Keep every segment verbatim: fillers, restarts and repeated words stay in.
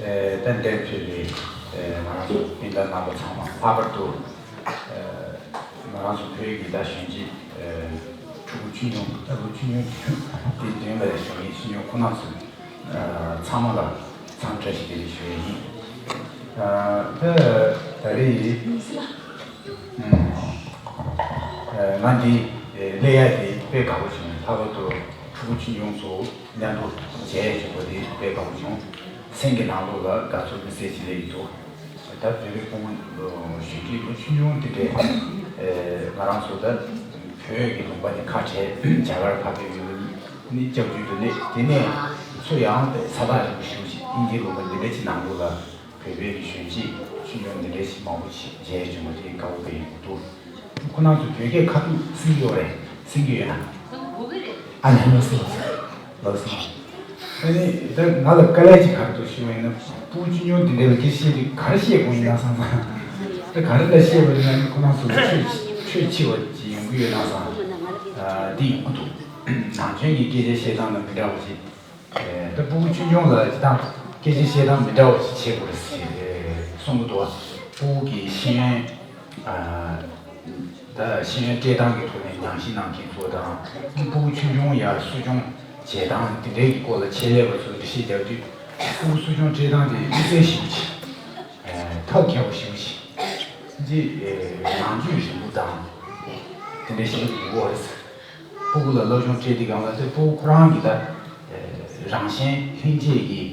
ཨེ། ད་འདིར་ཕེབས་པའི་ཨེ་ང་རང་ཚོ་སྤུན་ཟླ་རྣམ་པ་ཚང་མ། ལྷག་པར་དུ་ཨེ་ང་རང་ཚོ་བོད་ཀྱི་ད་གཞོན་སྐྱེས་ཨེ་ཕྲུ་གུ་ཆུང་ཆུང་། ཨ། ཕྲུ་གུ་ཆུང་ཆུང་དེ་མདུན་ལ་བཞུགས་མཁན་ཆུང་ཆུང་ཁོང་རྣམ་ཚོ་ཨ་ཚང་མ་ལ་འཚམས་འདྲི་ཞུ་བ་ཡིན། ཨ། ད་ད་རེས་ཨ་ང་འདི་ཨེ་སླེབས་ཡ་དེ་དཔེ་དགའ་པོ་བྱུང་། ལྷག་པར་དུ་ཕྲུ་གུ་ཆུང་ཆུང་ཚོ་མཉམ་དུ་མཇལ་བྱུང་བ་དེ་དཔེ་དགའ་པོ་བྱུང་། སེམས་ཀྱི་ནང་ལོགས་ལ་དགའ་ཚོར་མི་ཟད་ཅིག་སླེབས་ཡོད་འདུག། ད་བོད་པའི་སྐུ་ངོ་གཞོན་སྐྱེས་ལོ་ཆུང་ཆུང་དེ་འདྲས་ཨེ་ང་རང་ཚོ་ད་བོད་ཀྱི་ལུང་པ་ནས་ཁ་བྲལ་རྒྱ་གར་ཕར་ཕེབས་ཡོད་ནི་སྐྱབས་བཅོལ་དུ་སླེབས། དེ་ནས་ཚུར་ཡང་ས་ཐག་རིང་པོ་ཞེ་པོ་ཅིག་དབྱིན་ཇིའི་ལུང་པ་འདི་འདྲ་ཅིག་ནང་ལོགས་ལ་བོད་པའི་གཞོན་སྐྱེས་ཆུང་ཆུང་འདི་འདྲ་ཞིག་མང་པོ་ཞིག་མཇལ་བྱུང་བ་དེ་དགའ་པོ་དཔེ་ཡོད་འདུག། ཁོ་རང་ཚོ་བོད་སྐད་ཁ་ཐུག་གསན་གྱི་ཡོད་རེད། གསན་གྱི་ཡོད་ན། ཨ་ནི་ལགས་སོ། ལགས་སོ། ཨ་ནི་ད་ང་ལ་དཀའ་ལས་ཅིག་ག་རེ་འདུག་ཞུ་བ་ཡིན་ན། ཕྲུ་གུ་ཆུང་ཆུང་འདི་འདྲ་ལ་སྐད་ཆ་བཤད་དུས་ག་རེ་བཤད་དགོས་ཡིན་ན་བསམ་བསམ། ད་ག་རེ་འདྲ་བཤད་པ་ཡིན་ན་ནི་ཁོ་རང་ཚོ་ཁྲོད་ཁྲོད་ཆེ་བ་ཅིག་ཡོང་གི་ཡོད་ན་བསམ། ཨ། འདི་ཡོང་གི་འདུག། ནང་ཆོས་ཀྱི་སྐད་ཆ་བཤད་སྟངས་ལ་མི་འདྲ་བ་ཞིག། ཨེ། ད་ཕྲུ་གུ་ཆུང་ཆུང་ལ་སྤྱིར་བཏང་སྐད་ཆ་བཤད་སྟངས་མི་འདྲ་བ་ཞིག་བྱེད་དགོས་རེད་ཟེར་གསུང་གི་འདུག། ཕྲུ་གུ་གི་ཤེས་ཡོན། ཨ། ད་ཤེས་ཡོན་སྤྲད་སྟངས་ཀྱི་ཐོག་ནས་ཉམས་ཞིབ་གནང་མཁན་ཚོ་དང་། ཕྲུ་གུ་ཆུང་ཆུང་ཡར་གསོ་སྐྱོང་བྱེད་སྟངས་དེ་འདྲའི་གི་སྐོར་ལ་ཆེད་ལས་པ་ཚོས་འགྲེལ་བཤད་རྒྱག་དུས། ཕྲུ་གུ་གསོ་སྐྱོང་སྤྲད་སྟངས་དེ་མི་སེར་ཞིག་ཅིག། ཨ། ཐབས་མཁས་པོ་ཞེ་པོ་ཅིག་ཅིག། ཨེ། ནང་རྒྱུད་རིང་པོ་དང་དེ་འདྲ་ཞིག་ཡོད་རེད། ཕྲུ་གུ་ལ་སློབ་སྦྱོང་སྤྲད་དུས་སྒང་ལ་དེ་ཕྲུ་གུ་ཁོ་རང་གི་ད་ཨེ་རང་གཞན་ལྷན་སྐྱེས་ཀྱི་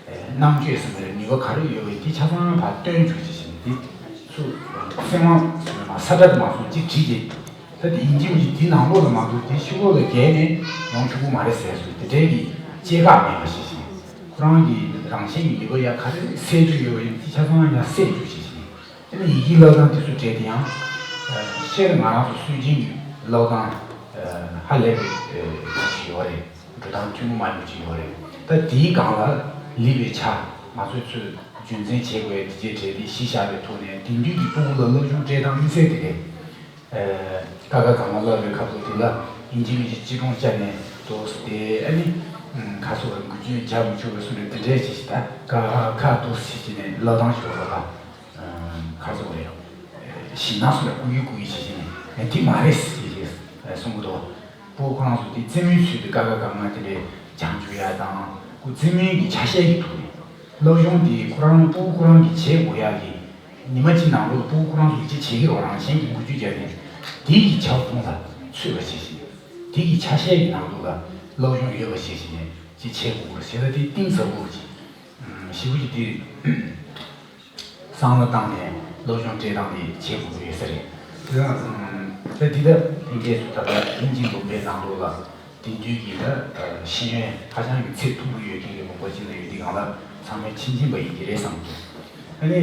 ཨེ་རྣམ་དཔྱོད་ཟེར་བ་རེད། ནུས་པ་ག་རེ་ཡོད་པ་དེ་ཆ་ཚང་ཕར་སྟོན་བཅུག་བྱས་བྱས་ནས། དེ་ཚོ་སེམས་དབང་ཟེར་ན་ས་ཁྲ་དུ་མ་སོང་ཅིག་བྲིས་རྗེས། ད་དེ་ཡིན་གཅིག་མིན་གཅིག་དེའི་ནང་ལོགས་ལ་མ་གཏོགས་དེ་ཕྱི་ལོགས་ལ་བརྒལ་ནས་ཡོང་ཆོག་གི་མ་རེད་ཟེར་སོང་། དེ་འདྲའི་གི་སྐྱེད་ཀ་མེད་པ་ཞིག་བྱས། ཁོ་རང་གི་རང་བཞིན་གྱི་ནུས་པ་ཡ་ག་རེ་སད་རྒྱུ་ཡོད་པ་ཡིན་དེ་ཆ་ཚང་ཡ་སད་རྒྱུ་བྱས་བྱས། དེ་ནས་ཡི་གེའི་ཀློག་སྟངས་དེ་ཚོ་བྲིས་དེ་ཡང་། ཨ། ཤེར་ང་རང་ཚོ་སྲོལ་རྒྱུན་གྱི་ཀློག་སྟངས་ཧ་ལས་པའི་ཅིག་ཡོད་རེད། འགྲོ་སྟངས་ཐུན་མོང་མ་ཡིན་པ་ཅིག་ཡོད་རེད། ད་དེའི་སྒང་ལ་ལི་པའི་ཆ་ང་ཚོས་ཚོས་རྒྱུན་འཛིན་བྱེད་དགོས་དེ་རྗེས་བྲིས་དེ་གཞི་བཞག་པའི་ཐོག་ནས་དེང་དུས་ཀྱི་ཕྲུ་གུ་ལ་སློབ་སྦྱོང་སྤྲད་སྟངས་དམིགས་བསལ་དེ་རེད། ཨ། ཀ་ཁ་ག་ང་ཀློག་པའི་སྐབས་སུ་དེ་ལ་ཡིན་གཅིག་མིན་གཅིག་སྤྱི་སྒྲུང་བཅར་ནས་འདུག་སྟེ། ཨ་ནི་ཁ་སོ་བར་འགུལ་སྐྱོད་རྒྱག་མི་ཆོག་པའི་བཟོ་འདྲ་དེ་འདྲས་ཅིག་ཞིག། ད་ཀ་ཁ་འདུག་ཞིག་བྱས་ནས་ཀློག་སྟངས་ཞིག་ཡོད་རེད་པ། ཁ་སོ་བར་ཞིང་ནགས་སུ་ལ་བསྐུར་གི་བསྐུར་གི་བྱས་བྱས་ནས། ཨ། དེ་མ་རེད་ཟེར་གྱི་གསུང་གི་འདུག། ཕྲུ་གུ་ཁོ་རང་ཚོ་དེ་རྩེད་མོའི་ཚུལ་དུ་ཀ་ཁ་ག་ང་དེ་འདྲས་སྦྱང་བཅུག་ཡ་དང་། ཁོ་རྩེད་མོའི་གི་ཆ་ཤས་ཀྱི་ཐོག་ནས་སློབ་སྦྱོང་དེ་ཁོ་རང་ཕྲུ་གུ་ཁོ་རང་གིས་བྱེད་དགོས་ཡ་གི། ཉི་མ་གཅིག་ནང་ལོགས་ཕྲུ་གུ་ཁོ་རང་ཚོ་གིས་ཅིག་བྱེད་ཀྱི་རོགས། རང་བཞིན་གྱིས་འགུལ་སྐྱོད་རྒྱག་ནས་དེ་གི་ཁྱབ་ཁོངས་ལ་ཚུད་པ་བྱས་ཤིང་། དེ་གི་ཆ་ཤས་ཀྱི་ནང་དུ་ལ་སློབ་སྦྱོང་ཡོད་པ་བྱས་ཤིང་ནས་ཅིག་བྱེད་དགོས་པར་བྱས། ད་དེ་གཏིང་ཟབ་པོ་ཅིག་ཞེ་པོ་ཅིག་དེ་བསམ་བློ་བཏང་ནས་སློབ་སྦྱོང་སྤྲད་སྟངས་དེ་བྱེད་དགོས་ཀྱི་ཡོད་ས་རེད། དེ་ཡང་ད་འདི་ལྟར་ལྷན་རྒྱས་སུ་ད་ལྟ་དབྱིན་ཇིའི་ལུང་པའི་ནང་ལོགས་ལ། དེང་དུས་ཀྱི་ད་ཤེས་ཡོན་ཧ་ཅང་གི་ཚད་མཐོ་པོ་ཡོད་མཁན་གྱི་ལུང་པ་ཅིག་ལ་ཡོད་དུས་སྒང་ལ་ཚང་མས་ཆིན་ཆིན་པ་ཡིན་གྱི་རེད་བསམ་གྱི། ཨ་ནི་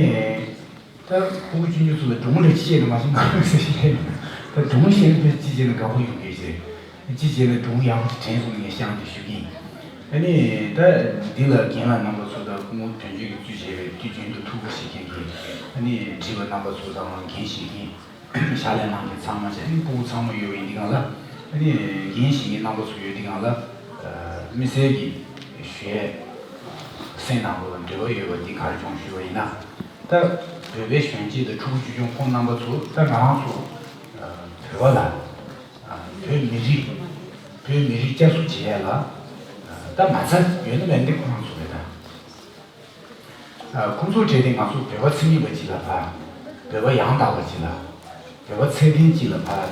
ད་ཕྲུ་གུ་ཆུང་ཆུང་ཚོ་ལ་སྒྲུང་རེ་བཤད་ན་མ་གཞི་མ་རེད་ཟེར་བཤད་ན། ད་སྒྲུང་བཤད་ན་དཔེ་ཅི་བྱས་ན་དགའ་པོ་ཡོང་གི་རེད། ཅི་བྱས་ན་སྒྲུང་ཡག་པོ་ཅིག་དྲན་སོང་ནས་ངས་བཤད་དེ་ཞུ་གི་ཡིན། ཨ་ནི་ད་འདི་ལ་རྒན་ལགས་རྣམ་པ་ཚོ་དང་སྐུ་ངོ་དོན་གཅོད་ཀྱིས་གཙོས་བྱས་པའི་དུས་རྒྱུན་དུ་ཐུགས་ཁུར་བཞེས་མཁན་གྱི། ཨ་ནི་བྲིས་པ་རྣམ་པ་ཚོ་དང་འགན་བཞེས་མཁན། ཕྱག་ལས་གནང་མཁན་ཚང་མ་བྱས། ཨ་ནི་ཕྲུ་གུ་ཚང་མ་ཡོད་པ་ཡིན་དུས་སྒང་ལ། ཨ་ནི་འགན་བཞེས་མཁན་རྣམ་པ་ཚོ་ཡོད་དུས་སྒང་ལ། ཨ། དམིགས་བསལ་གྱི་ཞུ་ཡས་སེམས་ནང་ལོགས་ལ་འདོད་པ་ཡོད་པ་འདི་ག་རེ་བྱུང་ཞུས་པ་ཡིན་ན། ད་བོད་པའི་གཞོན་སྐྱེས་དང་ཕྲུ་གུ་ཆུང་ཆུང་ཁོང་རྣམ་པ་ཚོ་ད་ང་རང་ཚོ་ཨ་བོད་པ་ལ། ཨ། བོད་མི་རིགས། བོད་མི་རིགས་བསྐྱར་གསོ་བྱེད་ཡས་ལ། ཨ། ད་མ་རྩ་ཡོད་ན་མེད་ན་ཁོ་རང་ཚོ་རེད་ད། ཨ། ཁོང་ཚོ་གྲས་དེ་ང་ཚོ་བོད་པ་མཚན་ཉིད་པ་ཅིག་ལ་ཕར། བོད་པ་ཡང་དག་པ་ཅིག་ལ། བོད་པ་ཚད་ལྡན་ཅིག་ལ་ཕར་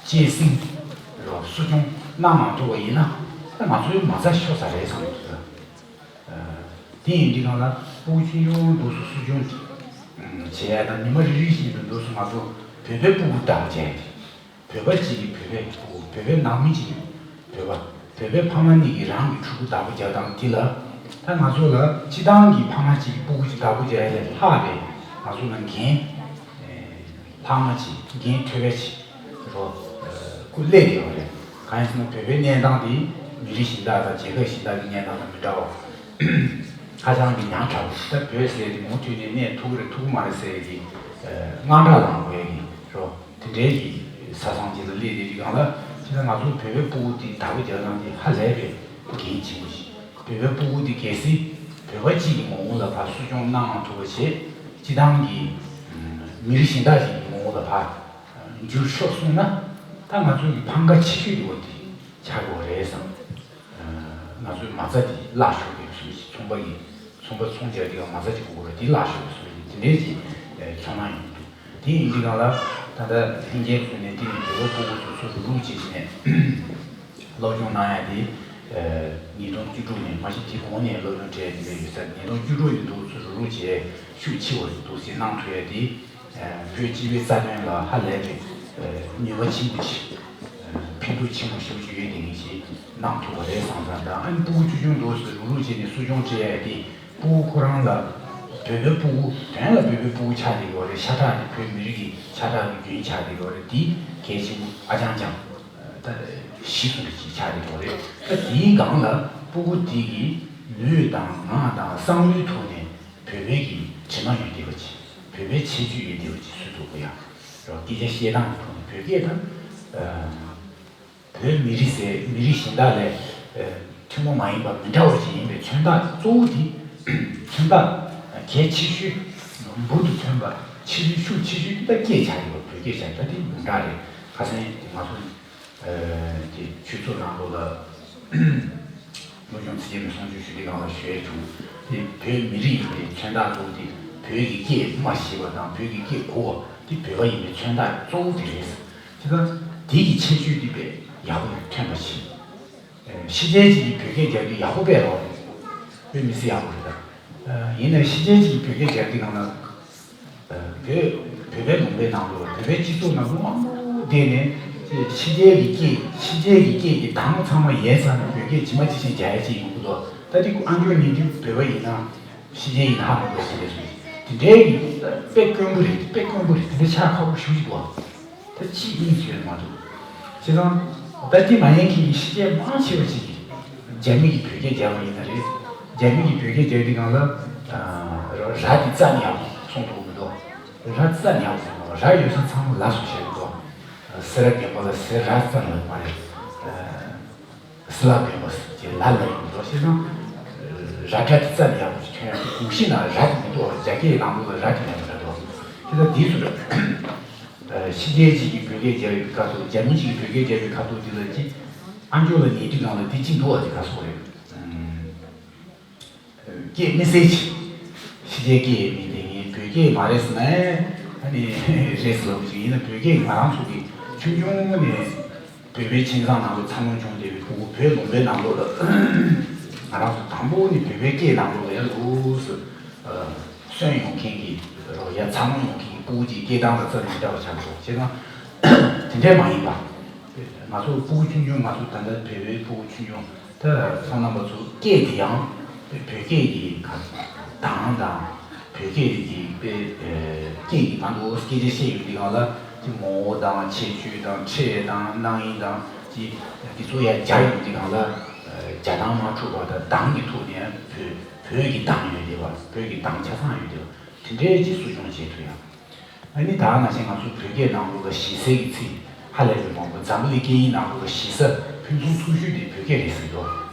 སྐྱེད་སྲིང་རོགས་གསོ་སྐྱོང་གནང་མ་ཐུབ་པ་ཡིན་ན། ད་ང་ཚོའི་མ་རྩ་ཤོར་ས་རེད་བསམ་གྱི་འདུག། ཨ། དེ་ཡིན་དུས་སྒང་ལ་ཕྲུ་གུ་ཆུང་ཆུང་འདུག་སེ་གསོ་སྐྱོང་བྱེད་ཡ་དང་། ཉི་མ་རེ་རེ་བཞིན་དུ་འདུག་སེ་ང་ཚོ་བོད་པའི་ཕྲུ་གུ་བདག་པོ་བྱས་ཏེ། བོད་པ་གཅིག་གིས་བོད་པའི་ཕྲུ་གུ། བོད་པའི་ནང་མི་གཅིག་གིས་བོད་པ། བོད་པའི་ཕ་མ་གཉིས་ཀྱིས་རང་གི་ཕྲུ་གུ་བདག་པོ་རྒྱག་སྟངས་འདི་ལ། ད་ང་ཚོ་ལ་སྤྱི་བཏང་གི་ཕ་མ་གཅིག་གིས་ཕྲུ་གུ་གཅིག་བདག་པོ་རྒྱག་ཡ་ལས་ལྷག་པའི་ང་ཚོ་ལ་འགན་ལྷག་མ་གཅིག། འགན་ཐོལ་པ་གཅིག་རོ། ཨ། སྐུ་སླེབས་ཡོད་རེད། གང་ཡིན་ཟེར་ན་བོད་པའི་གནས་སྟངས་འདི་མི་རིགས་གཞན་དག་དང་རྒྱལ་ཁབ་གཞན་དག་གི་གནས་སྟངས་དང་མི་འདྲ་བ། ཧ་ཅང་གི་ཉག་ཕྲ་བོ་ཞིག། ད་བོད་ཟེར་དེ་མུ་མཐུད་ནས་གནས་ཐུབ་ཀྱི་རེད་ཐུབ་ཀྱི་མ་རེད་ཟེར་གྱི། ཨ། དངངས་སྐྲག་ལངས་དགོས་ཀྱི་རོ། དེ་འདྲའི་གི་ས་མཚམས་ཅིག་ལ་སླེབས་བསྡད་དུས་སྒང་ལ། ཅི་ད་ང་ཚོ་བོད་པའི་ཕྲུ་གུ་དེ་བདག་པོ་རྒྱག་སྟངས་དེ་ཧ་ལས་པའི་འགན་ཆེན་པོ་ཞིག། བོད་པའི་ཕྲུ་གུ་དེ་གལ་སྲིད་ བོད་པ་གཅིག་གི་ངོ་བོ་ལ་ཕར་གསོ་སྐྱོང་གནང་ཐུབ་པ་བྱས། སྤྱི་བཏང་གི་མི་རིགས་གཞན་དག་ཅིག་གི་ངོ་བོ་ལ་ཕར་འགྱུར་ཤོག་གསུངས་ན། ད་ང་ཚོ་གི་ཕམ་ཁ་ཆེ་ཤོས་དེ་བ་དེ་ཆགས་དགོས་རེད་བསམ། ང་ཚོའི་མ་རྩ་དེ་བརླག་ཤོར་གི་བཟོ་ཞིག་ཚོང་པ་གི་ཚོང་པ་ཚོང་རྒྱག་དེ་ག་མ་རྩ་གཅིག་པོ་གོ་ར་དེ་བརླག་ཤོར་གི་བཟོ་ཞིག་དེ་འདྲའི་ཅིག་ཚོར་སྣང་ཡོང་གི་འདུག་དེ་ཡིན་དུས་གང་ལ་ད་ལྟ་ལྷན་རྒྱས་ཚོ་ནས་དེ་ནི་བོད་པ་སྤུ་གུ་ཚོ་ཚུར་རུག་རུག་བྱེད་བྱེད་ནས་སློབ་སྦྱོང་གནང་ཡ་དེ། ཉིས་སྟོང་བཅུ་དྲུག་ནས་མ་གཞི་དེ་གོང་ནས་སློབ་སྦྱོང་སྤྲད་ཡ་དེ་འདྲ་ཡོད་ས། ཉིས་སྟོང་བཅུ་དྲུག་ནས་འདུག་ཚུར་རུག་རུག་བྱས་ཤུགས་ཆེ་བ་འདུག་སེ་གནང་ཐུབ་ཡ་དེ། བོད་སྤྱི་པའི་རྩ་དོན་ལ་ཧ་ལས་པའི་ནུས་པ་ཆེན་པོ་ཞིག་ཕན་ཐོགས་ཆེན་པོ་ཞེ་པོ་ཅིག་ཡོད་དེ་ངེས་ཤེས་གནང་ཐུབ་པ་རེད་བསམ་བསམ་དང་། ཨ་ནི་སྤུ་གུ་ཆུང་ཆུང་འདུག་སེ་རུག་རུག་བྱས་ནས་གསོ་སྐྱོང་བྱེད་ཡ་དེ། སྤུ་གུ་ཁོ་རང་ལ་བོད་པའི་སྤུ་གུ་དོན་ལ་བོད་པའི་སྤུ་གུ་ཆགས་བསྡད་ཡོད་རེད། ཤ་ཁྲག་དེ་བོད་མི་རིགས་ཀྱི་ཤ་ཁྲག་གི་རྒྱུན་ཆགས་བསྡད་ཡོད་རེད། དེ་གལ་ཆེན་པོ་ཨ་ཅང་ཅང་ད་གཞི་བཟུང་གི་ཅིག་ཆགས་བསྡད་ཡོད་རེད། ད་དེའི་སྒང་ལ་སྤུ་གུ་དེ་གི་ལུས་དང་ངག་དང་བསམ་བློའི་ཐོག་ནས་བོད་པའི་གི་དྲི་མ་ཡོད་བསྡད་པ་ཅིག་བོད་པའི་ཁྱད་ཆོས་ཡོད་བསྡད་པ་ཅིག་བཟོ་ཐུབ་དགོས་ཡ། རོ་སྐད་ཆ་བཤད་སྟངས་ཀྱི་ཐོག་ནས་བོད་སྐད་དང་། བོད་མི་རིགས་ཟེར་མི་རིགས་གཞན་དག་ལས་ཐུན་མོང་མ་ཡིན་པ་མི་འདྲ་བ་ཞིག་ཡིན་པའི་མཚོན་རྟགས་གཙོ་བོ་དེ། མཚོན་རྟགས་གལ་ཆེ་ཤོས་འབུར་དུ་ཐོན་པ་ཆེ་ཤོས་ཤུགས་ཆེ་ཤོས་དེ་ད་སྐད་ཆ་ཡིན་པ། བོད་སྐད་ཆ་ཡིན་པ་དེ་མི་འདྲ་རེད། ཁ་སང་དེ་ང་ཚོ་དེ་ཆོས་ཚོགས་ནང་ལོགས་ལ་སློབ་སྦྱོང་ཚིག་བརྒྱད་མའི་གསུང་ཆོས་ཞུ་དུས་སྒང་ལ་ཞུ་ཡས་བྱུང་། དེ་བོད་མི་རིགས་ཡིན་པའི་མཚོན་རྟགས་གཙོ་བོ་དེ་བོད་ཀྱི་སྐད་མ་ཤེས་པ་དང་བོད་ཀྱི་སྐད་གོ་བ་དེ་བོད་པ་ཡིན་པའི་མཚོན་རྟགས་གཙོ་བོ་དེ་རེད། དེ་ལྟར་དེ་གི་ཁྱད་ཆོས་འདི་དཔེ་ཡག་པོ་ཐོན་པ་ཞིག་ཕྱི་རྒྱལ་ཅིག་གིས་བོད་སྐད་རྒྱག་དུས་ཡག་པོ་དཔེ་རོགས་རེད། དཔེ་མི་སྲིད་ཡག་པོ་རེད་ད། ཡིན་ནའི་ཕྱི་རྒྱལ་ཅིག་གིས་བོད་སྐད་རྒྱག་དུས་སྒང་ལ། བོད་བོད་པའི་ལུང་པའི་ནང་དུ་བོད་པའི་སྤྱི་ཚོགས་ནང་དུ་མང་པོ་བསྡད་ནས་ཕྱི་རྒྱལ་གྱི་སྐད་ཕྱི་རྒྱལ་གྱི་སྐད་ཀྱི་གདངས་ཚང་མ་ཡལ་ཚར་ནས་བོད་སྐད་ཇི་མ་ཇི་བཞིན་རྒྱག་ཡ་ཅིག་ཡོང་གི་འདུག་ད་དེ་ཨ་མཆོག་ཉན་དུས་བོད་པ་ཡིན་ན་ཕྱི་རྒྱལ་ཡིན་ཧ་མ་གོ་དེ་རེད་སོང་། དེ་འདྲའི་གི་དཔེ་དཀོན་པོ་རེད། དཔེ་དཀོན་པོ་རེད། དེ་འདྲ་ཆགས་ཁག་པོ་ཞེ་པོ་ཅིག་འདུག་ད་ཅིག་གཉིས་ཡོད་མ་གཏོགས། བྱས་ཙང་ད་དེ་མ་ཡིན་མཁན་གྱི་ཕྱི་རྒྱལ་མང་ཆེ་བ་ཅིག་གིས་རྒྱ་མི་གིས་བོད་སྐད་རྒྱག་པ་ཡིན་ན་རེད། རྒྱ་མི་གིས་བོད་སྐད་རྒྱག་དུས་སྒང་ལ་ར་དེ་རྩ་ནས་ཡག་པོ་གསུང་ཐུབ་མི་འདུག་ར་རྩ་ནས་ཡག་པོ་གསུང་ཐུབ། ར་ཡོད་ས་ཚང་མ་ལ་སོགས་བཤད་མི་འདུག་སེ་ར་དགོན་པ་ལ་སེ་ར་རྩ་ནས་ཡོད་མ་རེད། སི་ལ་དགོན་པ་ཟེར་གྱི་ལ་ལ་ཡིན་འགྲོ་ཞེ་ན། ར་སྒྲ་དེ་རྩ་ནས་ཡག་པོ་ཞིག་ཐོན་ཡག་གི་གོམས་གཤིས་ནང་ར་དེ་མི་འདུག་རྒྱ་སྐད་ནང་ལོགས་ལ་ར་དེ་མེད་པ་འདྲ་འདུག་དེ་ལྟར་དེའི་ཚུལ་ཕྱི་རྒྱལ་ཅིག་གིས་བོད་སྐད་རྒྱག་པའི་ཁ་ཐུག་རྒྱ་མི་ཅིག་གིས་བོད་སྐད་རྒྱག་པའི་ཁ་ཐུག་དེ་ལ་ཅིག་ཨ་མཆོག་ལ་ཉན་དུས་སྒང་ལ་དེ་ཅིག་འདུག་བ་དེ་ག་སོགས་རེད། སྐད་མི་གསལ་ཅིག་ཕྱི་རྒྱལ་སྐད་ཡིན་མིན་དེ་ངས་བོད་སྐད་མ་རེད་ཟེར་ན་ཨ་ནི་རེད་ཟེར་ལབ་ཅིག་ཡིན་ན་བོད་སྐད་ང་རང་ཚོ་གི་ཆུང་ཆུང་ནས་བོད་པའི་ཁྱིམ་ཚང་ནང་དུ་འཚར་ལོངས་བྱུང་བསྡད་པའི་ཕྲུ་གུ་བོད་ལུང་པའི་ནང་ལོགས་ལ་ང་རང་ཚོ་དང་པོ་ནས་བོད་པའི་སྐད་ནང་ལོགས་ལ་ཡ་ལུས་སུ་སོན་ཡོང་མཁན་གྱི་རོ་ཡ་འཚར་ལོངས་ཡོང་མཁན་གྱི་ཕྲུ་གུ་ཅིག་སྐད་གདངས་ལ་རྩ་ནས་འདྲ་བ་ཆགས་འགྲོ་བྱས་ཙང་དེ་འདྲས་མ་ཡིན་པ། ང་ཚོ་ཕྲུ་གུ་ཆུང་ཆུང་ང་ཚོ་ད་ལྟ་བོད་པའི་ཕྲུ་གུ་ཆུང་ཆུང་ད་སོང་ན་ང་ཚོ་སྐད་དེ་ཡང་བོད་སྐད་ཀྱི་གདངས་དང་བོད་སྐད་ཀྱི་དཔེ་སྐད་ཀྱི་ང་ཚོ་སྐད་ཆ་བཤད་ཡོང་དུས་སྒང་ལ་ཅི་ངོ་བོ་དང་ཁྱད་ཆོས་དང་ཕྲད་དང་རྣམ་དབྱེ་དང་ཅི་དེ་ཚོ་ཡང་སྦྱར་ཡོང་དུས་སྒང་ལ་སྦྱར་སྟངས་མ་འཁྲུག་པ་དང་གདངས་ཀྱི་ཐོག་ནས་བོད་བོད་ཀྱི་གདངས་ཡོད་བསྡད་པ། བོད་ཀྱི་གདངས་ཆ་ཚང་ཡོད་བསྡད་པ་དེ་འདྲའི་ཅིག་གསོ་སྐྱོང་བྱེད་ཐུབ་ཡ། ཨ་ནི་ད་ནང་བཞིན་ང་ཚོ་བོད་སྐད་ནང་ལོགས་ལ་ཞེ་སའི་གི་ཚིག་ཧ་ལས་པའི་མང་པོ། འཛམ་བུ་གླིང་སྐད་ཡིག་ནང་ལོགས་ལ་ཞེ་ས་ཕུན་སུམ་ཚོགས་ཤོས་དེ་བོད་སྐད་རེད་ཟེར་འདུག་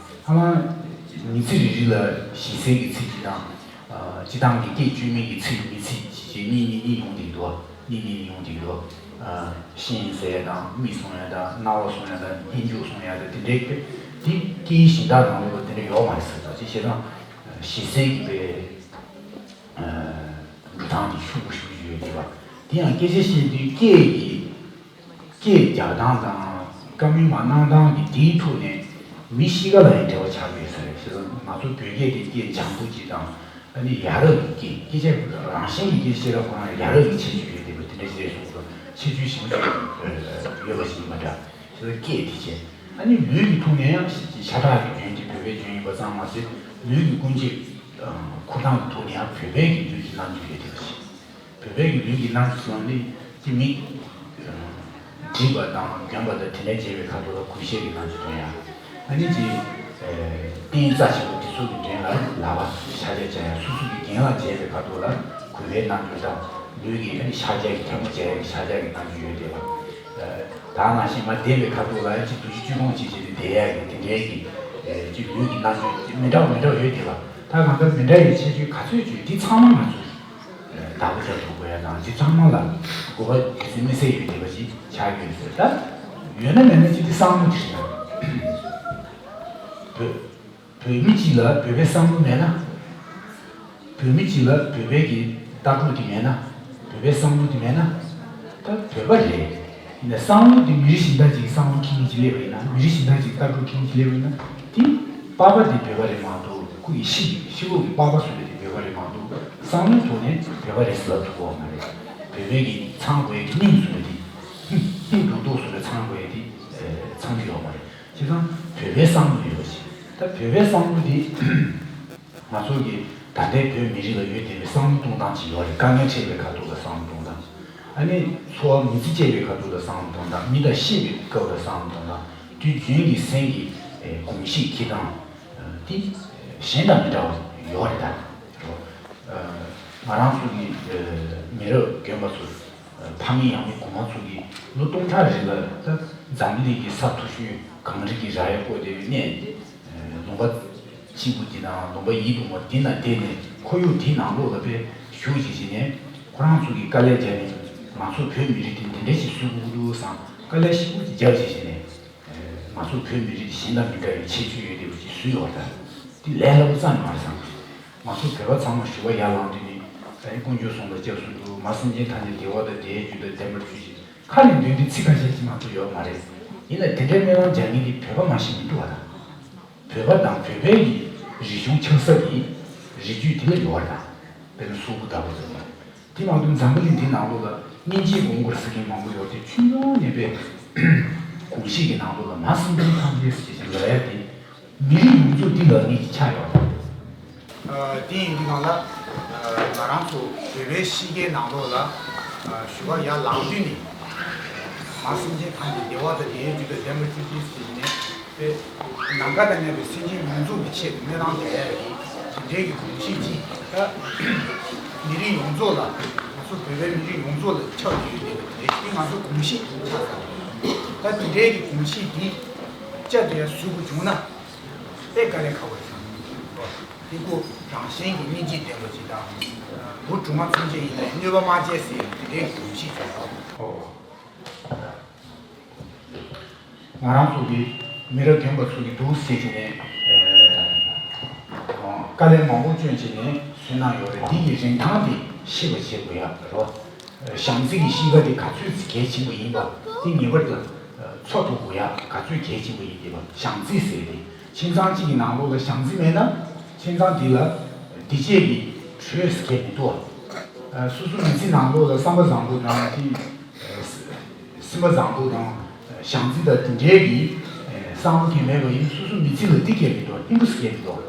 ཧ་ལམ་མི་ཚེ་རེ་རེ་ལ་ཞེ་སའི་གི་ཚིག་གཅིག་དང་། སྤྱི་བཏང་གི་སྐད་བཅོས་མིན་གྱི་ཚིག་མི་ཚིག་གཅིག་གཅིག་གཉིས་གཉིས་གཉིས་ཡོང་བསྡད་འདུག་གཉིས་གཉིས་ཡོང་བསྡད་འདུག་ཤིང་ཟེར་ཡ་དང་མི་གསུང་ཡ་དང་རྣ་བ་གསུང་ཡ་དང་ཧིན་རྒྱུག་གསུང་ཡ་དང་དེ་འདྲའི་དེ་སྐད་ཡིག་གཞན་དག་ནང་ལོགས་ལ་དེ་འདྲ་ཡོད་མ་རེད་ཟེར་འདུག་ཅེས་བྱས་ཙང་ཞེ་སའི་གི་པའི། འགྲོ་སྟངས་དེ་ཤུགས་པོ་ཤུགས་ཀྱིས་ཡོད་བསྡད་པ། དེ་ཡང་སྐད་ཆ་བཤད་དུས་སྐད་ཀྱི་སྐད་རྒྱག་སྟངས་དང་བཀའ་མོལ་མ་གནང་སྟངས་ཀྱི་དེའི་ཐོག་ནས་མི་གཤིས་ཀ་ལ་ཡང་འབྲེལ་བ་ཆགས་ཡོད་ས་རེད། བྱས་ཙང་ང་ཚོ་བོད་སྐད་དེ་སྐད་འཇམ་པོ་ཅིག་དང་ཨ་ནི་ཡ་རབས་ཀྱི་སྐད་སྐད་ཆ་རང་བཞིན་གྱི་སྐད་ཆ་རབ་ཁོ་རང་ཡ་རབས་ཀྱི་ཁྱད་ཆོས་ཡོད་བསྡད་པ་དེ་འདྲ་ཞིག་རེད་གསུངས་སོང་། ཁྱད་ཆོས་ཞིབ་མོ་ཞིག་ཡོད་པ་ཞིག་ཡིན་པ་འདྲ། བྱས་ཙང་སྐད་དེ་བྱས་ཨ་ནི་ལུས་ཀྱི་ཐོག་ནས་ཡང་ཤ་ཁྲག་གི་རྒྱུན་དེ་བོད་པའི་རྒྱུན་ཡིན་པ་ཙམ་མ་ཟད་ལུས་ཀྱི་ཀུན་སྤྱོད་འཁུར་སྟངས་ཀྱི་ཐོག་ནས་ཡང་བོད་པའི་གི་ལུས་ཀྱི་རྣམ་འགྱུར་ཡོད་བསྡད་པ་ཞིག་བོད་པའི་གི་ལུས་ཀྱི་རྣམ་འགྱུར་སོང་ནི་ཅི་མི་སྒྲིབ་པ་དང་གྱོན་པ་དང་དེ་འདྲ་བྱས་པའི་ཁ་ཐོག་ལ་གུས་ཞབས་ཀྱི་རྣམ་འགྱུར་སྟོན་ཡ། ཨ་ནི་ཅི་རྟེན་རྩ་ཆེན་པོ་དེ་ཚོ་གི་མདུན་ལ་ལག་པ་ཕྱག་རྒྱ་བྱ་ཡ། སོ་སོ་གི་རྒན་ལགས་མཇལ་བའི་ཁ་ཐོག་ལ་གུས་པའི་རྣམ་འགྱུར་དང་ལུས་ཀྱི་ཨ་ནི་ཕྱག་རྒྱ་གི་ཐལ་མོ་སྦྱར་ཡ་གི་ཕྱག་རྒྱ་གི་རྣམ་འགྱུར་ཡོད་བསྡད་པ། ད་ནང་བཞིན་མ་བསྡད་པའི་ཁ་ཐོག་ལ་ཅི་བདུན་ཅུ་དོན་གཅིག་བྱས་ཏེ་བསྡད་ཡ་གི་དེ་འདྲའི་གི་ཅི་ལུས་ཀྱི་རྣམ་འགྱུར་མི་འདྲ་བ་མི་འདྲ་བ་ཡོད་བསྡད་པ། ད་གང་ལྟར་མི་འདྲ་བའི་ཁྱད་ཆོས་ག་ཚོད་ཅིག་འདི་ཚང་མ་ང་ཚོས་བདག་པོ་རྒྱག་ཐུབ་དགོས་ཡ་དང་འདི་ཚང་མ་ལ་དགོས་པ་དུས་ཚོད་དམིགས་བསལ་ཡོད་བསྡད་པ་ཅིག་ཆགས་ཡོད་ཟེར། ད་ཡོད་ན་མེད་ན་ཅིག་འདི་བསམ་བློ་དེ་རེད། བོད་བོད་མི་གཅིག་ལ་བོད་པའི་བསམ་བློ་མེད་ན། བོད་མི་གཅིག་ལ་བོད་པའི་གི་ལྟ་གྲུབ་དེ་མེད་ན། བོད་པའི་བསམ་བློ་དེ་མེད་ན། ད་བོད་པ་རེད། ཡིན་ན་བསམ་བློ་དེ་མི་རིགས་གཞན་དག་ཅིག་བསམ་བློ་ཁྱེར་མཁན་ཅིག་སླེབས་པ་ཡིན་ན། མི་རིགས་གཞན་དག་ཅིག་ལྟ་གྲུབ་ཁྱེར་མཁན་ཅིག་སླེབས་པ་ཡིན་ན། དེ་པ་ཕ་དེ་བོད་པ་རེད་མ་གཏོགས་ཁོ་ཡི་ཤི་ཤི་ལོག་གི་པ་ཕ་བཟོ་བའི་དེ་བོད་པ་རེད་མ་གཏོགས་བསམ་བློའི་ཐོག་ནས་བོད་པ་རེད་ཟེར་ལབ་ཐུབ་ཀྱི་ཡོད་མ་རེད། བོད་པའི་གི་ཚང་དགོས་ཡ་གི་སྙིང་བཟོ་བའི་དེ། སྙིང་སྡུག་སྡུག་བཟོ་བའི་ཚང་དགོས་ཡ་དེ་ཚང་གི་ཡོད་མ་རེད། བྱས་ཙང་བོད་པའི་བསམ་བློ་ཡོད་ཅིག་ད་བོད་པའི་བསམ་བློ་འདི་ང་ཚོ་གི་ད་ལྟའི་བོད་མི་རིགས་ལ་ཡོད་བསྡད་པའི་བསམ་བློ་གཏོང་སྟངས་ཅིག་ཡོད་རེད། དཀའ་ངལ་འཕྲད་པའི་ཁ་ཐུག་ལ་བསམ་བློ་གཏོང་སྟངས། ཨ་ནི་འཚོ་བ་མི་ཚེ་སྐྱེལ་བའི་ཁ་ཐུག་ལ་བསམ་བློ་གཏོང་སྟངས། མི་དང་ཤེས་པའི་སྐབས་ལ་བསམ་བློ་གཏོང་སྟངས། དུས་རྒྱུན་གྱི་སེམས་ཀྱི་ཨེ་གོམས་གཤིས་འཁྱེར་སྟངས་འདི་གཞན་དང་མི་འདྲ་བ་ཡོད་རེད་ད། ང་རང་ཚོ་གི་ཨེ་མི་རབས་རྒན་པ་ཚོ། ཕ་མེས་ཡང་མེས་གོང་མ་ཚོ་གིས་ལོ་སྟོང་ཕྲག་རིང་ལ་ད་འཛམ་གླིང་གི་ས་མཐོ་ཤོས་གངས་རི་གི་ར་ཡ་བརྐོས་ཏེ་གནས། ལུང་པ་གཅིག་པུ་དེ་དང་ལུང་པ་ཡིད་དུ་འོང་བ་དེ་ན་བསྡད་ནས་ཁོར་ཡུག་དེའི་ནང་ལོགས་ལ་དཔེ་བཞུགས་ཤིག་བྱས་ནས་ཁོ་རང་ཚོ་གིས་དཀའ་ལས་བརྒྱབ་ནས་ང་ཚོ་བོད་མི་རིགས་དེ་འདི་འདྲ་ཞིག་བཟོ་དགོས་འདུག་བསམ་དཀའ་ལས་ཞེ་པོ་ཅིག་བརྒྱབ་ཤིག་བྱས་ནས། ང་ཚོ་བོད་མི་རིགས་གཞན་དང་མི་འདྲ་བའི་ཁྱད་ཆོས་ཡོད་བསྡད་པ་ཅིག་བཟོས་ཡོད་པ་དང་། དེ་ལས་སླ་པོ་རྩ་ནས་མ་རེད་བསམ་གི། ང་ཚོ་བོད་པ་ཚང་མ་ཞུ་བ་ཡར་ལངས་དུས་ནི་ད་ཡིན་དཀོན་མཆོག་གསུམ་ལ་སྐྱབས་སུ་འགྲོ། མ་སེམས་ཅན་ཐམས་ཅད་བདེ་བ་དང་བདེ་བའི་རྒྱུ་དང་ལྡན་པར་གྱུར་ཅིག་ཁ་ནས་འདོན་དུས་ཚིག་ཁ་ཤས་ཅིག་མ་གཏོགས་ཡོད་མ་རེད། ཡིན་ན་དེ་འདྲའི་སྨོན་ལམ་རྒྱག་མཁན་དེ་བོད་པ་མ་ཞིག་མི་འདུག་བ་དང་། བོད་པ་དང་བོད་པའི་གི་རིག་གཞུང་ཆགས་ས་གི་རི་རྒྱུད་དེ་ལ་ཡོད་བ་དང་། དཔེར་ན་སོག་པོ་ལྟ་བུ་ཟེར་བ། དེ་མ་གཏོགས་འཛམ་བུ་གླིང་འདི་ནང་ལོགས་ལ་སྙིང་རྗེའི་མགོན་སྐོར་ཟེར་མཁན་མང་པོ་ཡོད་དེ། ཆུང་ཆུང་ནས་པའི་གོམས་གཤིས་ཀྱི་ནང་ལོགས་ལ་མ་སེམས་ཅན་ཐམས་ཅད་ཟེར་བྱས་ལབ་ཡ་དེ་མི་རིགས་ཡོངས་རྫོགས་འདི་ལ་ངེས་ཀྱི་ཆགས་ཡོད་རེད། དེ་ཡིན་དུས་སྒང་ལ་ང་རང་ཚོ་བོད་པའི་གཤིས་ཀའི་ནང་ལོགས་ལ་ཞུ་བ་ཡར་ལངས་དུས་ནས་མ་སེམས་ཅན་ཐམས་ཅད་བདེ་བ་དང་བདེ་བའི་རྒྱུ་དང་ལྡན་པར་གྱུར་ཅིག་ཟེར་ནས། དེ་ནམ་མཁའ་དང་མཉམ་པའི་སེམས་ཅན་ཡོངས་རྫོགས་ཀྱི་ཆེད་དུ་སྨོན་ལམ་རྒྱག་ཡ་ཡིན། དེ་འདྲའི་གི་གོམས་གཤིས་ཅིག་ད་མི་རིགས་ཡོངས་རྫོགས་ལ། ང་ཚོ་བོད་པའི་མི་རིགས་ཡོངས་རྫོགས་ལ་ཁྱབ་ཡོད་དེ། དེ་ང་ཚོ་གོམས་གཤིས་ཆགས་ས་རེད། ད་དེ་འདྲའི་གི་གོམས་གཤིས་འདི་བཅའ་སྡོད་ཡ་བཟོ་དགོས་བྱུང་ན་དཔེ་དཀའ་ལས་ཁག་པོ་རེད་བསམ། དེ་ཁོ་རང་བཞིན་གྱི་སྙིང་རྗེ་ལྡན་པ་ཅིག་དང་། བུ་གྲོགས་མོ་ཚུན་ཆད་ཡིན་ན་གནོད་པ་མ་བྱེད་ཟེར་དེ་འདྲའི་གི་གོམས་གཤིས་ཆགས་སོང་། ང་རང་ཚོ་གི་མི་རབས་རྒན་པ་ཚོ་གི་འདུག་ཟེར་གྱི་ནས་དཀའ་ལས་མང་པོ་བསྐྱོན་བྱས་ནས་བཟོས་གནང་ཡོད་རེད། འདི་ཡི་རིན་ཐང་དེ་ཤེས་པ་བྱེད་དགོས་ཡ་རོ། བྱམས་བརྩེ་གི་གཤིས་ཀ་དེ་ག་ཚོད་གལ་ཆེན་པོ་ཡིན་པ་དེ་ངེས་པར་དུ་ཚོར་ཐུབ་དགོས་ཡ། ག་ཚོད་གལ་ཆེན་པོ་ཡིན་དེ་བ། བྱམས་བརྩེ་ཟེར་དེ་ཁྱིམ་ཚང་གཅིག་གི་ནང་ལོགས་ལ་བྱམས་བརྩེ་མེད་ན་ཁྱིམ་ཚང་དེ་ལ་བདེ་སྐྱིད་ཀྱི་དྲོད་སྐྱེ་མི་ཐུབ། སོ་སོ་མི་ཚེ་ནང་ལོགས་ལ་བསམ་པ་བཟང་པོ་དང་དེ། སེམས་པ་བཟང་པོ་དང་། བྱམས་བརྩེ་དང་དེ་འདྲའི་གི་བསམ་བློ་སྐྱེས་མེད་པ་ཡིན་ན་སོ་སོ་མི་ཚེ་ལ་བདེ་སྐྱེ་མི་འདུག་སྙིང་པོ་སྐྱེ་མི་འདུག་